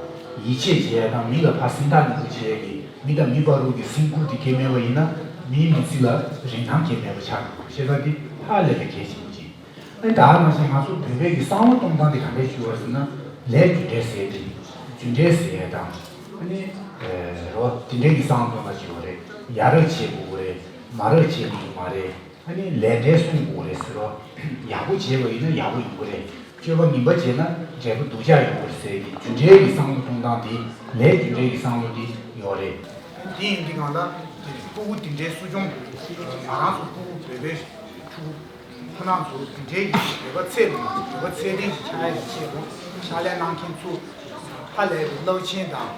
ཡིད་ཆེས་བྱེད་ཡ་དང་མི་ལ་ཕར་སེམས་ཐག་ཉེ་པོ་བྱེད་ཡ་གི་མི་དང་མི་བར་དུ་གི་སེམས་ཁུར་དེ་སྐྱེས་མེད་པ་ཡིན་ན་མིའི་མི་ཚེ་ལ་རིན་ཐང་སྐྱེས་མེད་པ་ཆགས་འགྲོ། བྱས་ཙང་དེ་ཧ་ལས་པའི་གལ་ཆེན་པོ་ཅིག་ཨ་ནི་ད་ནང་བཞིན་ང་ཚོ་བོད་པའི་གི་བསམ་བློ་གཏོང་སྟངས་དེ་ག་འདྲས་ཞུ་བ་ཟེར་ན་ལས་རྒྱུ་འབྲས་ཟེར་ཡ་དེ་རྒྱུ་འབྲས་ཟེར་ཡ་དང་ཨ་ནི་རོ་དེ་འདྲའི་གི་བསམ་བློ་གཏོང་སྟངས་ཅིག་ཡོད་རེད། ཡ་རབས་བྱེད་དགོས་རེད། མ་རབས་བྱེད་དགོས་མ་རེད། ཨ་ནི་ལས་འབྲས་སྲུང་དགོས་རེད་ཟེར་རོ། ཡག་པོ་བྱས་པ་ཡིན་ན་ཡག་པོ་ཡོང་གི་རེད། སྤྱོད་པ་ངན་པ་བྱས་ན་འབྲས་བུ་སྡུག་ཅག་ཡོང་གི་རེད་ཟེར་གྱི་རྒྱུ་འབྲས་ཀྱི་བསམ་བློ་གཏོང་སྟངས་དེ་ལས་རྒྱུ་འབྲས་ཀྱི་བསམ་བློ་དེ་ཡོད་རེད། དེ་ཡིན་དུས་གང་ལ་ཕྲུ་གུ་དེ་འདྲའི་གསོ་སྐྱོང་ང་རང་ཚོ་ཕྲུ་གུ་བོད་པའི་ཕྲུ་གུ་ཁོ་རང་ཚོ་དེ་འདྲའི་གི་བོད་པ་ཚད་ལོངས་བོད་པ་ཚད་ལྡན་ཞིག་ཆགས་ཡ་གི་ཆེད་དུ་ཕྱག་ལས་གནང་མཁན་ཚོ་ཧ་ལས་པའི་རླབས་ཆེན་དང་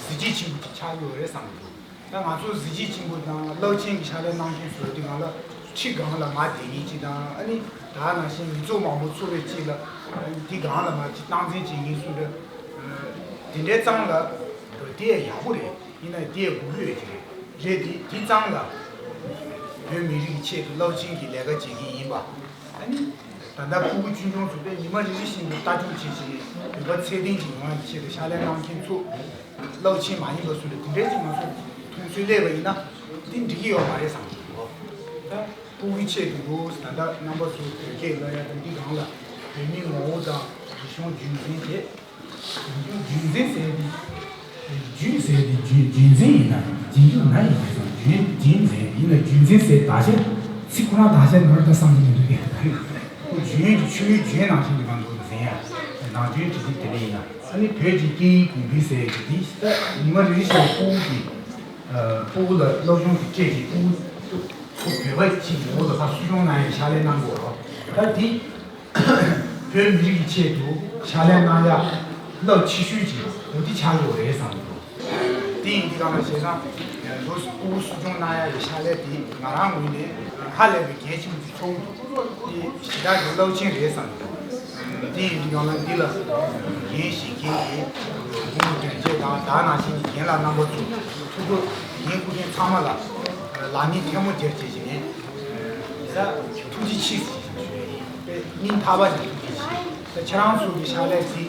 གཟི་བརྗིད་ཆེན་པོ་ཅིག་ཆགས་ཡོད་རེད་བསམ་གྱི་འདུག་ད་ང་ཚོ་གཟི་བརྗིད་ཆེན་པོ་དང་རླབས་ཆེན་གྱི་ཕྱག་ལས་གནང་མཁན་ཚོ་དེ་གང་ལ་ཁྲི་སྒང་ལ་མར་བསྡད་མཁན་ཅིག་དང་། ཨ་ནི་ད་ནང་བཞིན་མི་ཚོགས་མང་པོ་ཚོགས་པའི་དཀྱིལ་ལ་དེ་སྒང་ལ་མར་ཅིག་སྟངས་འཛིན་བྱེད་མཁན་ཚོ་འདྲ། དེ་འདྲའི་ཙང་ལ་དེ་ཡང་ཡག་པོ་རེད། ཡིན་ན་དེ་ཡང་དགོས་ཀྱི་ཡོད་ཀྱི་རེད། རེད་དེ་དེ་ཙང་ལ་བོད་མི་རིགས་ཀྱི་ཆེད་དུ་རླབས་ཆེན་གྱི་ལས་ཀ་བྱེད་མཁན་ཡིན་པ། ཨ་ནི་ད་ལྟ་ཕྲུ་གུ་ཆུང་ཆུང་ཚོ་དཔེ་ཉི་མ་རེ་རེ་བཞིན་དུ་ལྟ་སྐྱོང་བྱེད་བྱེད་ནས་བོད་པ་ཚད་ལྡན་ཅིག་ཡོང་ཡག་གི་ཆེད་དུ་ཕྱག་ལས་གནང་མཁན་ཚོ་རླབས་ཆེན་མ་ཡིན་པ་ཚོ་ལ་དེ་འདྲའི་ཅིག་ང་ཚོ་མཐོང་ཚུལ་སླེབས་པ་ཡིན་ན་དེ་འགྲིག་གི་ཡོད་མ་རེད་བསམ་གྱི་འདུག་ད་ཕྲུ་གུའི་ཆེད་དུ་འདུག་ད་ལྟ་རྣམ་པ་ཚོ་བོད་སྐད་སློབ་ཡ་དང་འདི་སྒང་ལ་བོད་མིའི་ངོ་བོ་དང་རིག་གཞུང་རྒྱུན་འཛིན་བྱེད། རྒྱུན་འཛིན་ཟེར་དེ། རྒྱུན་ཟེར་དེ་རྒྱུན་རྒྱུན་འཛིན་ཡིན་ན་རྗེས་འཇུག་ན་ཡིན་པས་སོ། རྒྱུན་རྒྱུན་ཟེར་དེ་ཡིན་ན་རྒྱུན་འཛིན་ཟེར་དག་ཆ་ཚིག་ཁོ་རང་དག་ཆ་ནོར་ད་བསམ་གྱི་མི་འདུག་གས། ཁོ་རྒྱུན་གྱི་ཆུ་བོའི་རྒྱུན་ནང་བཞིན་དུ་གང་འདུག་ཟེར་ཡ། ནང་རྒྱུན་དྲི་ཚིག་དེ་འདྲ་ཡིན་ན། ཨ་ནི་བོད་ཀྱི་སྐད་ཡིག་གོང་འཕེལ་ཟེར་གྱི་འདི་ད་ཉི་མ་རེ་རེ་བཞིན་ཕྲུ་གུ་གི་ཕྲུ་གུ་ལ་སློབ་སྦྱོང་གི་སྤྲད་ཀྱི་ཕྲུ་གུ་བོད་པ་གཅིག་གི་འོག་ལ་ཕར་གསོ་སྐྱོང་གནང་ཡའི་ཕྱག་ལས་གནང་དགོས་རོགས། ད་འདི་བོད་མི་རིགས་ཀྱི་ཆེད་དུ་ཕྱག་ལས་གནང་ཡ་རླབས་ཆེ་ཤོས་ཀྱི་འོ་འདི་ཆགས་ཡོད་རེད་བསམ་འདུག་དེ་ཡིན་དུས་གང་ལ་བྱས་ཙང་ལོ་ཕྲུ་གུ་གསོ་སྐྱོང་གནང་ཡ་ཡི་ཕྱག་ལས་དེ་ང་རང་ངོས་ནས་ཧ་ལས་པའི་གལ་ཆེན་པོ་ཞིག་མཐོང་འདུག་དེ་ཞེ་དྲག་གི་རླབས་ཆེན་རེད་བསམ་འདུག་དེ་ཡིན་དུས་ཡང་ན་འདི་ལ་འགན་བཞེས་མཁན་གྱི་སྐུ་ངོ་དོན་གཅོད་དང་དེ་ནང་བཞིན་གྱི་རྒན་ལགས་རྣམ་པ་ཚོ་ཐུགས་ཁུར་འགན་འཁུར་མཁན་ཚང་མ་ལ་ལག་གཉིས་ཐལ་མོ་སྦྱར་བྱས་བྱས་ནས་ད་ཐུགས་རྗེ་ཆེ་ཞེས་ཞུ་ཡ་ཡིན། དཔེ་སྙིང་ཐག་པ་ནས་ཐུགས་རྗེ་ཆེ། ད་ཁྱེད་རང་ཚོ་གི་ཕྱག་ལས་འདི་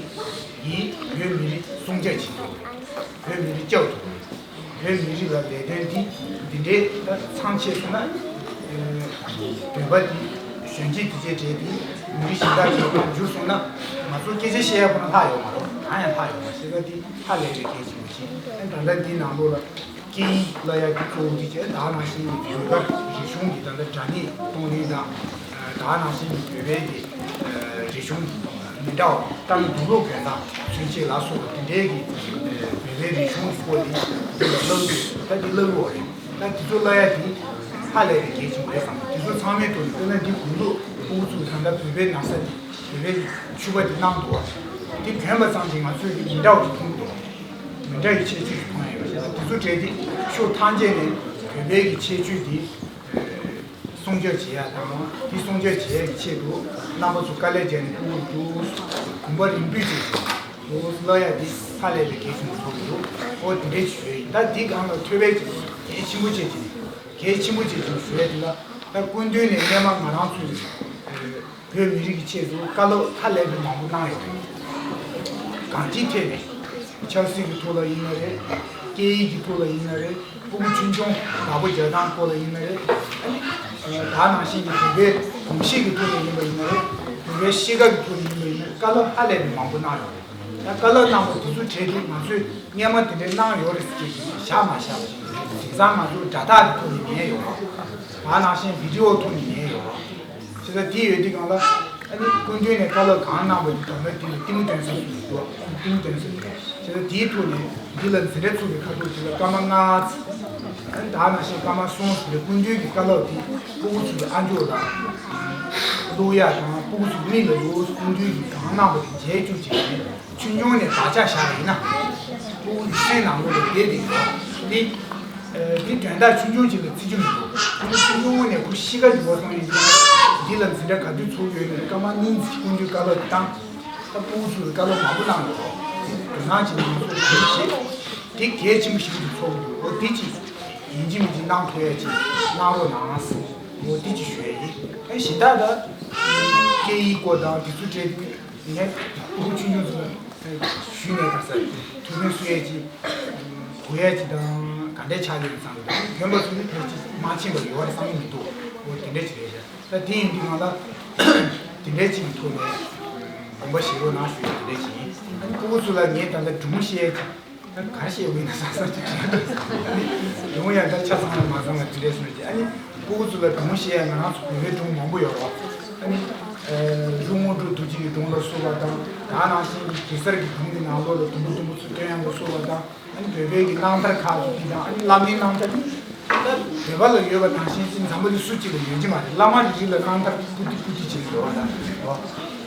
ཡིས་བོད་མི་རིགས་སྲུང་སྐྱོབ་བྱེད་ཐུབ། བོད་མི་རིགས་སྐྱོབ་ཐུབ། བོད་མི་རིགས་ལ་ལས་དོན་འདི་འདི་འདྲའི་ད་མཚམས་ཆད་སོང་ན། ཨ་བོད་པ་འདི་གཞོན་སྐྱེས་འདི་གའི་གྲས་འདི་མི་རིགས་གཞན་དག་གི་ཐོག་འགྱུར་སོང་ན་ང་ཚོ་སྐད་ཆ་བཤད་ཡ་ཁོ་ན་ལྷག་ཡོད་མ་རེད། གང་ཡང་ལྷག་ཡོད་མ་རེད། བྱས་ཙང་འདི་ཧ་ལས་པའི་གལ་ཆེན་པོ་ཆེ། ཨ་ད་ལྟ་འདི་ནང་ལོགས་ལ་སྐད་ཡིག་བསླབ་ཡ་འདི་གཙོ་བོ་འདི་བྱས། ད་ནང་བཞིན་བོད་པ་རིག་གཞུང་གི་ད་ལྟ་སྒྲ་སྙན་གཏོང་ལེན་དང་། ད་ནང་བཞིན་བོད་པའི་གི་རིག་གཞུང་མི་འདྲ་བ་ཏང་དུག་ལོག་གོན་ཐང་ཚུན་ཆད་ལ་སོགས་པ་དེ་འདྲའི་གི་བོད་པའི་རིག་གཞུང་གི་སྐོར་ལ་འདི་ལ་བསླབ་དུས་ད་འདི་བསླབ་ཡོད་རེད། ད་འདི་ཚོ་བསླབ་ཡ་འདི་ཧ་ལས་པའི་གལ་ཆེན་པོ་རེད་བསམ། འདི་ཚོ་ཚང་མའི་ཐོག་ནས་དཔེར་ན་འདི་དགུང་ལོ་ཕྲུ་གུ་ཚོས་ད་ལྟ་བོད་པའི་ན་བཟའ་འདི་བོད་པའི་ཕྱུ་པ་འདི་གནང་འདུག་བ། འདི་གྱོན་པ་ཙམ་གྱིས་ང་ཚོས་འདི་མི་འདྲ་བ་ཅིག་མཐོང་གི་འདུག་མི་འདྲ་བའི་ཁྱད་ཆོས་ཤིག་མཐོང་ཡ་ཡོད། བྱས་ཙང་འདི་ཚོ་གྲས་འདི་ཕྱོགས་ཐམས་ཅད་ནས་བོད་པའི་གི་ཁྱད་ཆོས་འདི་སྲུང་སྐྱོབ་བྱེད་ཡ་དང་། དེ་སྲུང་སྐྱོབ་བྱེད་ཡ་གི་ཆེད་དུ་རྣམ་པ་ཚོ་དཀའ་ལས་བརྒྱབ་ནས་ཕྲུ་གུ་འདུག་གོམ་པ་རིམ་བུས་བྱས་ཤིང་འདུག་བསླབ་ཡ་འདི་ཧ་ལས་པའི་གལ་ཆེན་པོ་ཚོར་གྱི་འདུག་འོ་དེ་འདྲའི་ཞུ་ཡ་ཡིན། ད་འདི་སྒང་ལ་ཐོད་པའི་གལ་ཆེན་པོ་བྱེད་ཀྱི་གལ་ཆེན་པོ་བྱེད་ཀྱི་ཞུ་ཡ་འདི་ལ་ད་སྐུ་མདུན་ནས་སྔས་མ་ང་རང་ཚོའི་བོད་མི་རིགས་ཀྱི་ཆེད་དུ་བཀའ་སློབ་ཧ་ལས་པའི་མང་པོ་གནང་ཡོད་རེད། གང་ཅིའི་ཐད་ནས་ཆབ་སྲིད་ཀྱི་ཐོག་ལ་ཡིན་ན་རེད། སྐད་ཡིག་གི་ཐོག་ལ་ཡིན་ན་རེད། ཕྲུ་གུ་ཆུང་ཆུང་བདག་པོ་རྒྱག་སྟངས་སྐོར་ལ་ཡིན་ན་རེད། ཨ་ནི་ད་ནང་བཞིན་གྱི་བོད་པའི་གོམས་གཤིས་ཀྱི་ཐོག་ལ་ཡིན་པ་ཡིན་ན་རེད། བོད་པའི་གཤིས་ཀ་གི་ཐོག་ལ་ཡིན་པ་ཡིན་ན་བཀའ་སློབ་ཧ་ལས་པའི་མང་པོ་གནང་ཡོད་རེད། ད་བཀའ་སློབ་གནང་བ་དེ་ཚོ་གྲས་དེ་ང་ཚོས་སྔས་མ་དེ་འདྲའི་གནང་ཡོད་རེད་ཟེར་གྱི་བཞག་མ་བཞག་པ་ཞིག་རེད། དེང་སང་ང་ཚོ་སྒྲ་ཐག་གི་ཐོག་ནས་ཉན་ཡོད་རེད། ད་ནང་བཞིན་བི་ཌི་ཨོ་ཐོག་ནས་ཉན་ཡོད་རེད། བྱས་ཙང་དེ་ཡོད་དུས་སྒང་ལ་ཨ་ནི་སྐུ་མདུན་ནས་བཀའ་སློབ་གང་གནང་བ་དེ་དོན་དག་དེ་ལ་གཏིང་མཐོན་ས་ཞིག་འདུག་གཏིང་མཐོན་ས་ཞིག་རེད། བྱས་ཙང་དེའི་ཐོག་ནས་འདི་ལ་འཛིན་གྲྭ་ཚུགས་པའི་ཁ་ཐུག་དེ་ལ་སྐར་མ་ལྔ་ཙམ། ཨ་ནི་ད་ནང་བཞིན་སྐར་མ་གསུམ་ཙམ་རེ་སྐུ་མདུན་གྱི་བཀའ་སློབ་དེ་ཕྲུ་གུ་ཚོའི་ཨ་མཆོག་དང་། བླུག་ཡ་དང་། ཕྲུ་གུ་ཚོའི་མིག་ལ་ལོ་སྐུ་མདུན་གྱིས་གང་གནང་བ་དེ་མཇལ་བཅུག་བྱས་ནས། ཆུང་ཆུང་ནས་བག་ཆགས་བཞག་པ་ཡིན་ན། ཕྲུ་གུ་སེམས་ནང་ལོགས་ལ་བསྡད་དེ་ཡོད། དེ། ཨ་དེ་དོན་དག་ཆུང་ཆུང་ཅིག་ལ་བརྩི་རྒྱུ་མི་འདུག་ཕྲུ་གུ་ཆུང་ཆུང་ནས་ཁོ་གཤིས་ཀ་འགྱུར་བ་སོང་ཡིན་ཙང་། འདི་ལ་འཛིན་གྲྭ་ག་དུས་ཚུགས་ཡོད་ནས་སྐར་མ་གཉིས་ཀྱི་སྐུ་མདུན་བཀའ་སློབ་དེ་བཏང་། ད་ཕྲུ་གུ་ཚོས་བཀའ་སློབ་མང་པོ་གནང་ཡོད། དེ་ནང་བཞིན་ང་ཚོ་ག་རེ་བྱེད། དེ་གལ་ཆེན་པོ་ཞིག་ཏུ་ཚོར་གྱི་འདུག་འོ་དེ་ཅིག་ཡིན་གཅིག་མིན་གཅིག་གནང་ཐུབ་ཡ་ཅིག་གནང་རོགས་གནང་། འོ་དེ་ཅིག་ཞུ་ཡ་ཡིན། ཨ་གཞན་དག་ད་སྐད་ཡིག་སྐོར་དང་དེ་ཚོ་གྲས་དེ། ངས་ཕྲུ་གུ་ཆུང་ཆུང་ཚོ་ལ་ཞུས་ནས་ག་ས་ཐུགས་ཕན་གསོས་ཡས་ཅིག་གོ་ཡས་ཅིག་དང་ག་འདྲས་ཆགས་ཡོད་བསམ་གྱི་འདུག་གྱོན་པ་ཚོ་ནི་ཕལ་ཆེར་མ་ཕྱིན་པ་ཡོད་རེད་བསམ་གྱི་མི་འདུག་འོ་དེ་འདྲས་ཅིག་རེད་ཤག་ད་དེ་ཡིན་དུས་ང་ལ་དེ་འདྲས་ཅིག་གི་ཐོག་ནས་དགོངས་པ་བཞེས་རོགས་གནང་ཞུ་ཡས་དེ་འདྲས་ཅིག་ཡིན། ཨ་ནི་ཕྲུ་གུ་ཚོ་ལ་ངས་ད་ལྟ་སྒྲུང་བཤད་ཡས་ཅིག་ད་ག་རེ་བཤད་དགོས་ཡིན་ན་བསམ་བསམ་ཅིག་བྱས། སྒྲུང་ཡང་ད་ཆ་ཚང་ལ་མ་ཚང་བ་དེ་འདྲས་སོང་ཅིག་ཨ་ནི་ཕྲུ་གུ་ཚོ་ལ་སྒྲུང་བཤད་ཡ་ང་རང་ཚོ་བོད་པའི་སྒྲུང་མང་པོ་ཡོད་རེད། ཨ་ནི་ཨ་རུ་སྔོན་འགྲོ་རྡོ་རྗེ་གི་སྒྲུང་ལ་སོགས་པ་དང་། ད་ནང་བཞིན་གྱི་གེ་སར་གྱི་སྒྲུང་གི་ནང་ལོགས་ལ་དུམ་བུ་དུམ་བུ་ཚུར་བཏོན་ཡ་ལ་སོགས་པ་དང་། ཨ་ནི་བོད་པའི་གི་རྣམ་ཐར་ཁག་ཅིག་དེ་དང་། ཨ་ནི་བླ་མའི་རྣམ་ཐར་ནི་ད་བོད་པ་ལ་ཡོད་པ་ནང་བཞིན་ཅིག་འཛམ་བུ་གླིང་སུ་གཅིག་ལ་ཡོད་ཀྱི་མ་རེད། བླ་མ་རེ་རེ་ལ་རྣམ་ཐར་སྤུ་ཏི་སྤུ་ཏི་ཅིག་ཡོད་པ་དང་།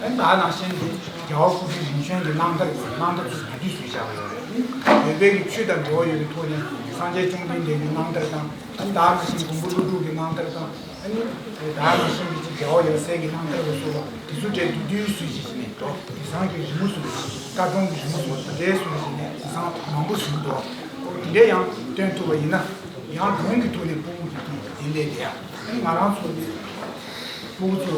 ཨ་ནི་ད་ནང་བཞིན་གྱི་རྒྱལ་བ་སྐུ་ཕྲེང་རིམ་བྱོན་གྱི་རྣམ་ཐར་གྱི་རྣམ་ཐར་ཚོ་ག་དུས་སུ་བཞག་པ་ཡོད་རེད། བོད་པའི་གི་ཆོས་དང་འབྲེལ་བ་ཡོད་པའི་ཐོག་ནས་སངས་རྒྱས་བཅོམ་ལྡན་འདས་ཀྱི་རྣམ་ཐར་དང་། ཨ་ནི་ད་ནང་བཞིན་མགོན་པོ་ཀླུ་སྒྲུབ་ཀྱི་རྣམ་ཐར་དང་། ཨ་ནི་ད་ནང་བཞིན་གྱི་ཅིག་རྒྱལ་བ་ཡབ་སྲས་ཀྱི་རྣམ་ཐར་ལ་སོགས་པ་དེ་ཚོ་གྲས་བསྡུས་བསྡུས་སུ་ཞིག་ནས་འགྲོ། དེང་སང་གི་རི་མོ་བཟོ། སྐར་གྲངས་ཀྱི་རི་མོ་བཟོ། དེ་འདྲའི་བཟོ་ཞིག་ནས་དེང་སང་མང་པོ་བཟོ་གི་འདུག་འོ་དེ་འདྲའི་ཡང་སྟོན་ཐུབ་པ་ཡིན་ན་ཡང་སྒྲུང་གི་ཐོག་ནས་ཕྲུ་གུ་གི་དེ་དེ་ལས་དེ་ཡང་ཨ་ནི་ང་རང་ཚོ་ནི་ཕྲུ་གུ་ཚོ་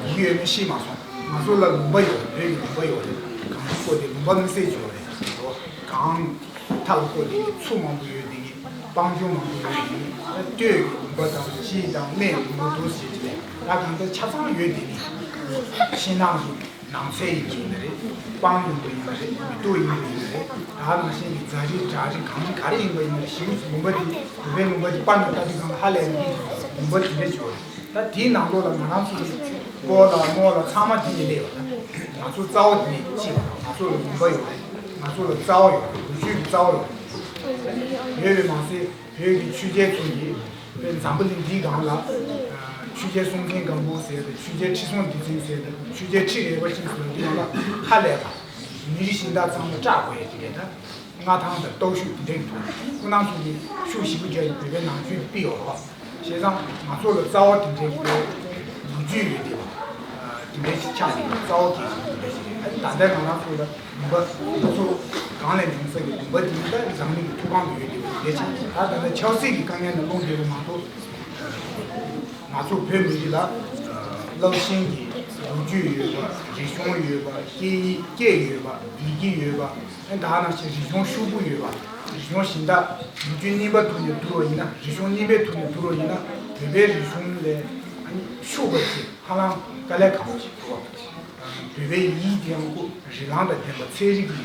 ཡིད་ཡོད་མེད་ཤེས་མ་སོང་། ང་ཚོ་ལ་ལུང་པ་ཡོད་རེད། བོད་ཀྱི་ལུང་པ་ཡོད་རེད། གངས་ཀྱི་སྐོར་དེ་ལུང་པ་མི་སེར་ཅིག་ཡོད་རེད། འོ་གངས་ཐག་ལ་སྐོར་དེ་མཚོ་མང་པོ་ཡོད་དེ་གི་སྤང་ལྗོངས་མང་པོ་ཡོད་དེ་གི་སྟོད་ཀྱི་ལུང་པ་དང་སྤྱིའི་དང་སྨད་ལུང་པ་འདུག་ཟེར་གྱི་ནས་ང་གང་ལྟར་ཆ་ཚང་ཡོད་དེ་གི་ཤིང་ནགས་ཀྱི་ནགས་ཚལ་ཡིན་པ་ཡིན་ན་རེད། སྤང་ཡིན་པ་ཡིན་ན་རེད། མེ་ཏོག་ཡིན་པ་ཡིན་ན་རེད། ད་ནང་བཞིན་གྱི་རྫ་རི་བྲག་རི་གང་ག་རེ་ཡིན་པ་ཡིན་ན་རེད། ཞིང་ལུང་པ་དེ་བོད་པའི་ལུང་པ་དེ་པར་ནང་ལྟ་དུས་གང་ཧ་ལས་ནས་ལུང་པ་དེ་འདྲ་བྱོས། ད་དེའི་ནང་ལོགས་ལ་ང་རང་ཚོ་གི་སྤོ་ལགས་རྨོ་ལགས་ཚང་མ་དེ་ནས་སླེབས་ཡོད་ད། ང་ཚོ་རྩ་བ་དེ་ནས་གཅིག་པ་དང་ང་ཚོ་ལ་ལུང་པ་ཡོད་རེད། ང་ཚོ་ལ་རྩ་བ་ཡོད་རེད། ལོ་རྒྱུས་ཀྱི་རྩ་བ་ཡོད་རེད། ཡོད་པའི་མ་ཟད་བོད་ཀྱི་ཆོས་རྒྱལ་ཚོ་ཡིས་བོད་འཛམ་བུ་གླིང་འདིའི་སྒང་ལ་ཆོས་རྒྱལ་སྲོང་བཙན་སྒམ་པོ་ཟེར་དང་ཆོས་རྒྱལ་ཁྲི་སྲོང་ལྡེ་བཙན་ཟེར་དང་ཆོས་རྒྱལ་ཁྲི་རལ་པ་ཅན་ཟེར་བ་འདི་ཡོངས་ལ་ཧ་ལས་པ་མི་རིགས་གཞན་དག་ཚང་མ་སྐྲག་དགོས་ཡ་ཅིག་རེད་ད། མངའ་ཐང་དང་སྟོབས་ཤུགས་དེ་འདྲའི་ཐོག་ནས་སྐུ་ན་གསུམ་གྱི་ཤུགས་ཞེ་པོ་རྒྱག་ཡོད་བོད་པའི་ནང་ཆོས་དེ་སྤེལ་ཡོད་རེད་བ། བྱས་ཙང་ང་ཚོ་ལ་རྩ་བ་དེ་འདྲའི་གི་ལོ་རྒྱུས་ཡོད་དེ་བ། དེ་འདྲའི་ཞིག་ཆགས་ཡོད་རྩ་བ་གལ་ཆེན་པོ་དེ་འདྲ་ཞིག་རེད། ད་ལྟ་ང་རང་ཚོ་ལ་ལུང་པ་ང་ཚོ་གང་ལས་མྱོང་ས་གི་ལུང་པ་དེ་ནི་ད་འཛམ་གླིང་གི་མཐོ་སྒང་དུ་ཡོད་དེ་བ་དེ་འདྲ་ཆགས་ཡོད། ད་ད་ལྟ་ཆབ་སྲིད་ཀྱི་དཀའ་ངལ་ནང་ལྷུང་བསྡད་པ་མ་གཏོགས། ང་ཚོ་བོད་མི་རིགས་ལ་རླབས་ཆེན་གྱི་ལོ་རྒྱུས་ཡོད་པ། རིག་གཞུང་ཡོད་པ། སྐད་ཡིག་སྐད་ཡོད་པ། ཡི་གེ་ཡོད་པ། ཨ་ནི་ད་ག་ནང་བཞིན་རིག་གཞུང་ཕྱུག་པོ་ཡོད་པ། རིག་གཞུང་གཞན་དག་ལོ་རྒྱུས་རྙིང་པ་ཐོག་ནས་བསྡུར་བ་ཡིན་ན། རིག་གཞུང་རྙིང་པའི་ཐོག་ནས་བསྡུར་བ་ཡིན་ན་བོད་པའི་རིག་གཞུང་ལས་ཨ་ནི་ཕྱུག་པ་ཞིག་ཧ་ལམ་དཀའ་ལས་ཁག་པོ་ཞིག་འདུག་བ། བོད་པའི་ཡིག་དེའང་ཁོ་རིགས་ལམ་དང་ལྡན་པ། ཚན་རིག་གི་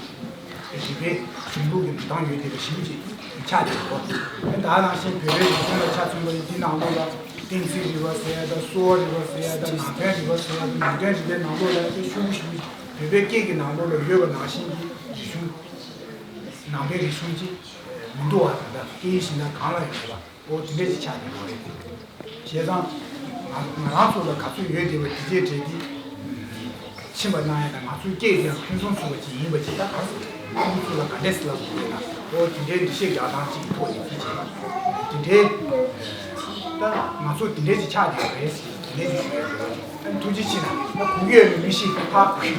རིག་པའི་གཞུང་ལུགས་ཀྱི་འགྲོ་སྟངས་ཡོད་བསྡད་པ་ཞིག་ཅིག་ཆགས་བསྡད་ཡོད། ད་ག་ནང་བཞིན་བོད་པའི་རིག་གཞུང་ལ་ཆ་མཚོན་པ་ཡིན་དེ་ནང་ལོགས་ལ་གཏན་ཚིགས་རིག་པ་ཟེར་ཡ་དང་། གསོ་བ་རིག་པ་ཟེར་ཡ་དང་། ནང་དོན་རིག་པ་ཟེར་ཡ་དང་། ནང་དོན་རིག་པའི་ནང་ལོགས་ལ་དཔེ་ཤུགས་པོ་ཞིག་བོད་པའི་སྐད་ཀྱི་ནང་ལོགས་ལ་ཡོད་པ་ནང་བཞིན་གྱི་རིག་གཞུང་། ནང་པའི་རིག་གཞུང་ཅིག་མི་འདུག་བ། ད་ལྟ་སྐད་ཡིག་གཞན་དག་གང་ལ་ཡོད་པ། འོ་དེ་འདྲ་ཞིག་ཆགས་བསྡད་ཡོད་རེད། བྱས་ཙང་ང་ང་རང་ཚོ་ལ་ག་ཚོད་ཡོད་བསྡད་པ་དེ་གའི་གྲས་དེ་ཕྱིན་པ་གནང་ཡ་དང་། ང་ཚོའི་སྐད་དེ་ཡང་ཕུན་སུམ་ཚོགས་པ་ཅིག་ཡིན་པ་ཅིག་ད་ག་ཚོད་ཁོང་ཚོ་ལ་ག་འདྲས་སེ་ལབ་དགོས་རེད་ན། འོ་དེ་འདྲའི་འགྲེལ་བཤད་རྒྱག་སྟངས་ཅིག་གི་ཐོག་ནས་དེ་བྱས། དེ་འདྲའི་ད་ང་ཚོ་དེ་འདྲས་ཅིག་ཆགས་བསྡད་ཡོད་རེད་ཟེར་དེ་འདྲས་ཅིག་ཞུ་ཡ་རེད། ཨ་ནི་ཐུགས་རྗེ་ཆེ་ན་ད་གོ་གི་ཡོད་མེད་མི་ཤེས་ཀི་ཕ་ང་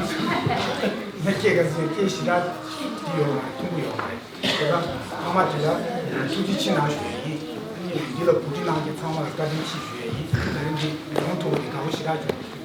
སྐད་ག་ཚོད་སྐད་ཞེ་དྲག་འདི་ཡོད་མ་རེད། ཐུང་པོ་ཡོད་མ་རེད། དེ་དང་ཚང་མ་དེ་ལ་ཐུགས་རྗེ་ཆེ་གནང་ཞུ་ཡ་ཡིན། ཨ་ནི་འདི་ལ་གོ་སྒྲིག་གནང་མཁན་ཚང་མ་ལ་བཀའ་དྲིན་ཆེ་ཞུ་ཡ་ཡིན། ད་རིང་འདི་ཡོང་ཐུབ་པ་དེ་དགའ་པོ་ཞེ་དྲག་བྱུང་།